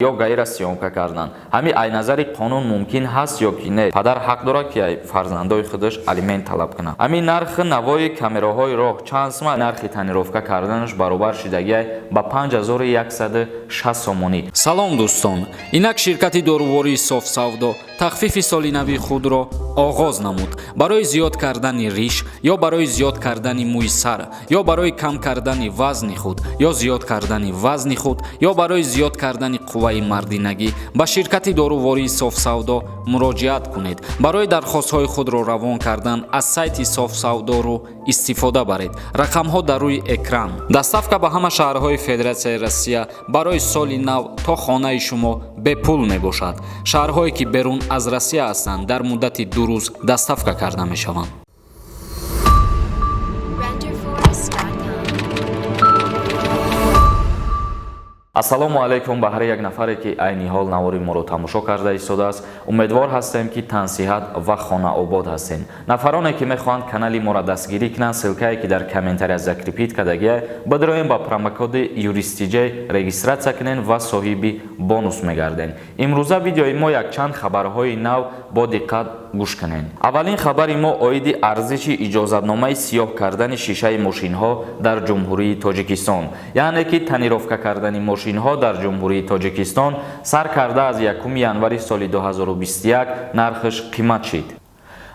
Ё ГАИ-ра съёмка кардан, ҳамин ай назари қонун мумкин ҳаст ё ки не? Падар ҳақ дорад, ки ай фарзандои худаш алимент талаб кунад? Ҳамин нархи навои камераҳои роҳ чанд сума? Нархи тонировка карданаш баробар шидагиай ба 5160 сомонӣ. Салом, дӯстон! Инак ширкати дорувории Софсавдо тахфифи соли нави худро оғоз намуд. Барои зиёд кардани риш ё барои зиёд кардани мӯи сар, ё барои кам кардани вазни худ, ё зиёд кардани вазни худ, ё барои зиёд кардани қувваи мардинагӣ ба ширкати дорувории Софсавдо муроҷиат кунед. Барои дархостҳои худро равон кардан аз сайти Софсавдору истифода баред. Рақамҳо дар рӯи экран. Доставка ба ҳама шаҳрҳои Федератсияи Россия барои соли нав то хонаи шумо бепул мебошад. Шаҳрҳое, ки берун аз Россия ҳастанд, дар муддати 2 рӯз доставка карда мешаванд. Renderforest.com. Ассалому алайкум ба ҳар як нафаре, ки айни ҳол навори моро тамошо карда истодааст. Умедвор ҳастем, ки тансиҳат ва хонаобод ҳастем. Нафароне, ки мехоҳанд канали моро дастгирӣ кунанд, ссылка е, ки дар комментария закрепить кардагия, бидроем, ба промокоди юристиҷ регистрация кунен ва соҳиби бонус мегарден. Имрӯза видеои мо якчанд хабарҳои нав, бо диққат гӯш кунед. Аввалин хабари мо оиди арзиши иҷозатномаи сиёҳ кардани шишаи мошинҳо дар Ҷумҳурии Тоҷикистон, яъне ки тонировка кардани мошинҳо дар Ҷумҳурии Тоҷикистон сар карда аз 1 январи соли 2021 нархаш қимат шид.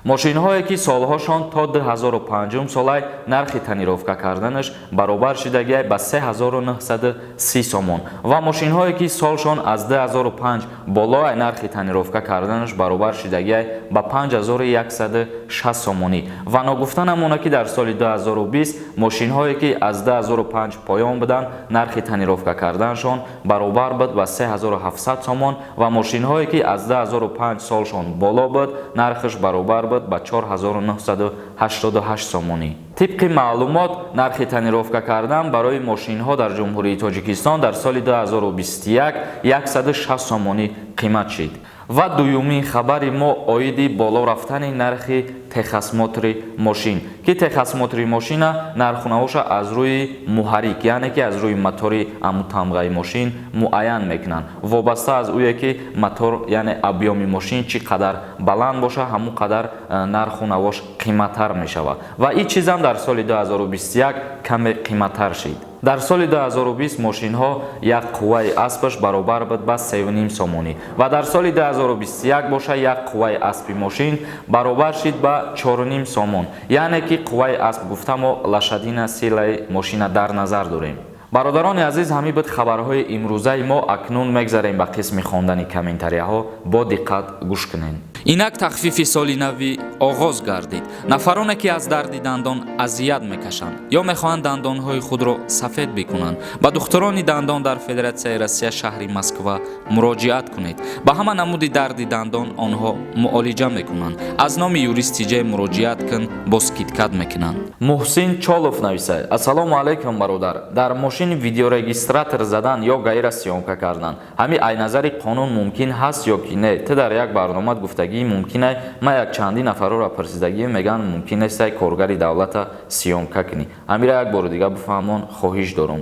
Мошинҳое, ки солҳошон то 2005 солай, нархи тонировка карданаш баробар шидагиай ба 3930 сомон ва мошинҳое, ки солшон аз 2005 болоай, нархи тонировка карданаш баробар шидагиай ба 5160 сомонӣ. Ва ногуфта намона, ки дар соли 2020 мошинҳое, ки аз 2005 поён буданд, нархи тонировка карданашон баробар буд ба 3700 сомон ва мошинҳое, ки аз 2005 солшон боло буд, нархаш баробар буд ба 4988 сомонӣ. Тибқи маълумот, нархи тонировка кардан барои мошинҳо дар Ҷумҳурии Тоҷикистон дар соли 2021 160 сомонӣ қимат шид. Ва дуюмин хабари мо оиди боло рафтани нархи техосмотри мошин, ки техосмотри мошина нархунавоша аз рӯи муҳаррик, яъне ки аз рӯи мотори аму тамғаи мошин муайян мекунанд. Вобаста аз ӯе, ки мотор, яъне объёми мошин чӣ қадар баланд боша, ҳамун қадар нархунавош қиматтар мешавад. Ва ин чизам дар соли 2021 каме қиматтар шид. Дар соли 2020 мошинҳо як қувваи аспаш баробар буд ба 3,5 сомонӣ ва дар соли 2021 боша, як қувваи аспи мошин баробар шид ба 4,5 сомон. Яъне ки қувваи асп гуфта мо лошадиная сила и мошина дар назар дорем. Бародарони азиз, ҳамин буд хабарҳои имрӯзаи мо. Акнун мегзарем ба қисми хондани комментарияҳо, бо диққат гӯш кунед. Инак тахфифи соли навӣ оғоз гардид. Нафароне, ки аз дарди дандон азият мекашанд ё мехоҳанд дандонҳои худро сафед бикунанд, ба духтурони дандон дар Федератсияи Россия, шаҳри Москва муроҷиат кунед. Ба ҳама намуди дарди дандон онҳо муолиҷа мекунанд. Аз номи Юрист Тиҷай муроҷиат кун, бо скидка мекунанд. Муҳсин Чолов нависад: «Ассалому алайкум, бародар. Дар мошин видеорегистратор задан ё ГАИ-ра съёмка кардан, ҳамин ай назари қонун мумкин ҳаст ё ки не? Ту дар як барномат гуфтагӣ, мумкинай. Ман якчандин нафарро пурсидагӣ, мегӯянд, мумкин нестай коргари давлата съёмка кунӣ. Ҳамира як бори дига бифаҳмон, хоҳиш дорум».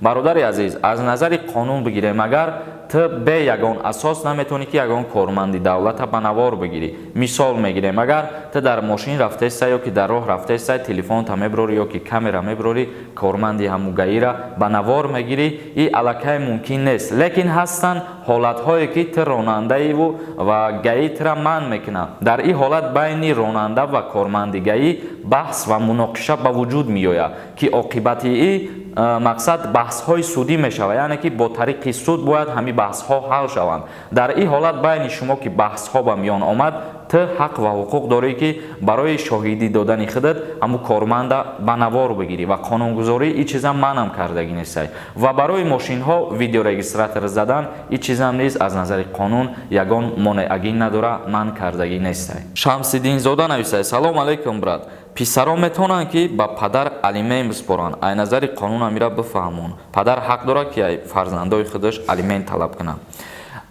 Бародари азиз, аз назари қонун бигирем агар, ту бе ягон асос наметавонӣ, ки ягон корманди давлата ба навор бигирӣ. Мисол мегирем, агар ту дар мошин рафтаестай ё ки дар роҳ рафтаестай, телефонта мебирорӣ ё ки камера мебирорӣ, корманди ҳаму ГАИ-ра ба навор мегирӣ, и аллакай мумкин нест. Лекин ҳастанд ҳолатҳое, ки ту ронандаиву ва ГАИ тура манъ мекунад. Дар ин ҳолат байни ронанда ва корманди ГАИ баҳс ва муноқиша ба вуҷуд меояд, ки оқибати и мақсад баҳсҳои судӣ мешавад, яъне ки бо тариқи суд бояд ҳамин баҳсҳо ҳал шаванд. Дар ин ҳолат байни шумо ки баҳсҳо ба миён омад, ту ҳақ ва ҳуқуқ дорӣ, ки барои шоҳидӣ додани худат ҳамун корманда ба навор бигирӣ ва қонунгузорӣ ин чизам манъам кардагӣ нестай. Ва барои мошинҳо видеорегистратор задан, ин чизам низ аз назари қонун ягон монеагӣ надора, манъ кардагӣ нестай. Шамсиддинзода нависад: «Салом алайкум, брат. Писарон метавонанд, ки ба падар алимент биспоранд? Ай назари қонун амира бифаҳмон. Падар ҳақ дорад, ки ай фарзандои худаш алимент талаб кунад?»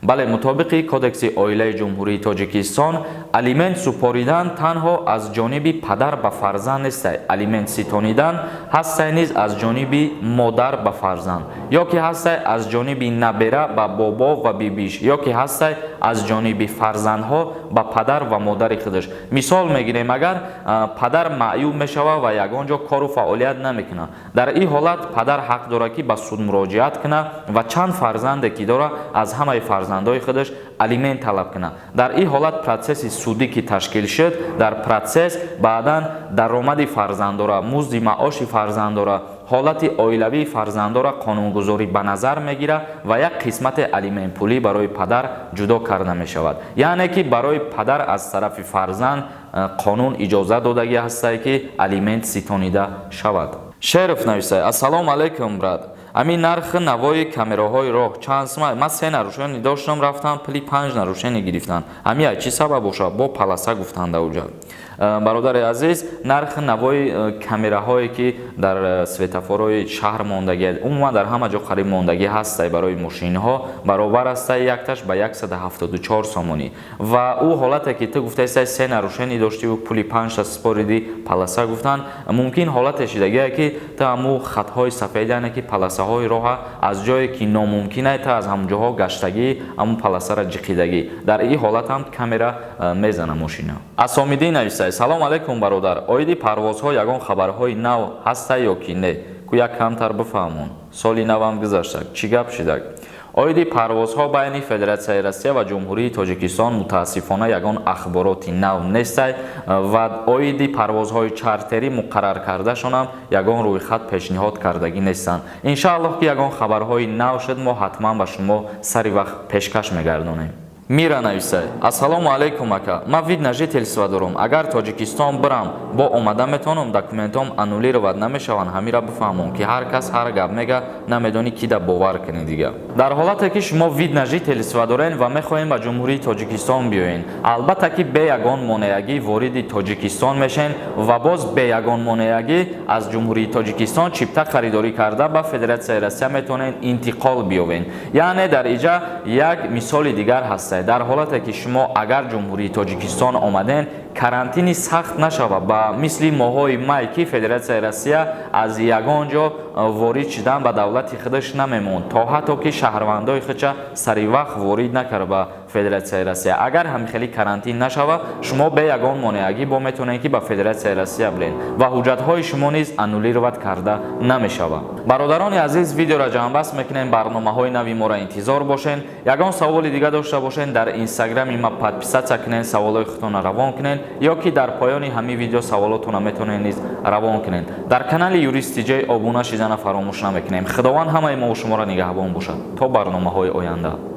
Бале, мутобиқи Кодекси оилаи Ҷумҳурии Тоҷикистон, алимент супоридан танҳо аз ҷониби падар ба фарзанд нестай. Алимент ситонидан ҳастай низ аз ҷониби модар ба фарзанд, ё ки ҳастай аз ҷониби набера ба бобо ва бибиш, ё ки ҳастай аз ҷониби фарзандҳо ба падар ва модари худаш. Мисол мегирем, агар падар маъюб мешавад ва ягон ҷо кору фаъолият намекунад, дар ин ҳолат падар ҳақ дорад, ки ба суд муроҷиат кунад ва чанд фарзанде ки дорад, аз ҳамаи фарзандҳои худаш алимент талаб кунад. Дар ин ҳолат процесси судӣ ки ташкил шуд, дар процесс баъдан даромади фарзандора, музди маоши фарзандора, ҳолати оилавии фарзандора қонунгузорӣ ба назар мегирад ва як қисмати алиментпулӣ барои падар ҷудо карда мешавад. Яъне ки барои падар аз тарафи фарзанд қонун иҷоза додагӣ ҳастае, ки алимент ситонида шавад. Шеров нависае: «Ассалому алайкум, брат, ҳамин нархи навои камераҳои роҳ чанд сум? Ман се нарушение доштам, рафтам, пули панҷ нарушение гирифтанд. Ҳамин чӣ сабаб бошад? Бо полоса гуфтанд ауҷа». Бародари азиз, нархи навои камераҳое ки дар светофорҳои шаҳр мондагӣ, умуман дар ҳама ҷо қариб мондагӣ ҳастай, барои мошинҳо баробар ҳастай якташ ба 174 сомонӣ. Ва ӯ ҳолате ки ту гуфтаистай, се нарушение доштиву пули панҷта спориди, полоса гуфтанд, мумкин ҳолате шидагие, ки ту ҳамун хатҳои сафед, яъне ки полосаҳои роҳа, аз ҷое ки номумкинае, ту аз ҳамон ҷоҳо гаштагӣ, ҳамун полосара ҷиқидагӣ. Дар ин ҳолат ҳам камера мезана мошина. Асомиддин нависай: «Салом алайкум, бародар, оиди парвозҳо ягон хабарҳои нав ҳастай ё ки не? Ку як камтар бифаҳмон, соли навам гузаштак, чӣ гап шидак?» Оиди парвозҳо байни Федератсияи Россия ва Ҷумҳурии Тоҷикистон мутаассифона ягон ахбороти нав нестай ва оиди парвозҳои чартерӣ муқаррар кардашонам ягон рӯйхат пешниҳод кардагӣ нестанд. Иншааллоҳ, ки ягон хабарҳои нав шуд, мо ҳатман ба шумо сари вақт пешкаш мегардонем. Мира нависай: «Ассалому алайкум, ака, ман вид на жительство дорам. Агар Тоҷикистон бирам, бо омада метавонам? Документом аннулировать намешаванд? Ҳамира бифаҳмон, ки ҳар кас ҳар гап мега, намедонӣ кида бовар кунӣ дига». Дар ҳолате ки шумо вид на жительство дорен ва мехоҳем ба Ҷумҳурии Тоҷикистон биёен, албатта ки бе ягон монеагӣ вориди Тоҷикистон мешен ва боз бе ягон монеагӣ аз Ҷумҳурии Тоҷикистон чипта харидорӣ карда, ба Федератсияи Россия метавонед интиқол биёвен. Яъне дар иҷа як мисоли дигар ҳастад: дар ҳолате ки шумо агар Ҷумҳурии Тоҷикистон омаден, карантини сахт нашава, ба мисли моҳҳои май, ки Федератсияи Россия аз ягон ҷо ворид шудан ба давлати худаш намемонд, то ҳатто ки шаҳрвандои худша сари вақт ворид накард ба Федератсияи Россия. Агар ҳамихели карантин нашава, шумо бе ягон монеагӣ бо метавонед, ки ба Федератсияи Россия бирен ва ҳуҷҷатҳои шумо низ аннулировать карда намешавад. Бародарони азиз, видеоро ҷамъбаст мекунем. Барномаҳои нави моро интизор бошен. Ягон саволи дига дошта бошен, дар инстаграми ма подписаться кунен, саволҳои худтонро равон кунен, ё ки дар поёни ҳамин видео саволотонро метавонед низ равон кунед. Дар канали Юрист Тиҷай обуна шидана фаромӯш намекунем. Худованд ҳамаи мову шуморо нигаҳбон бошад. То барномаҳои оянда.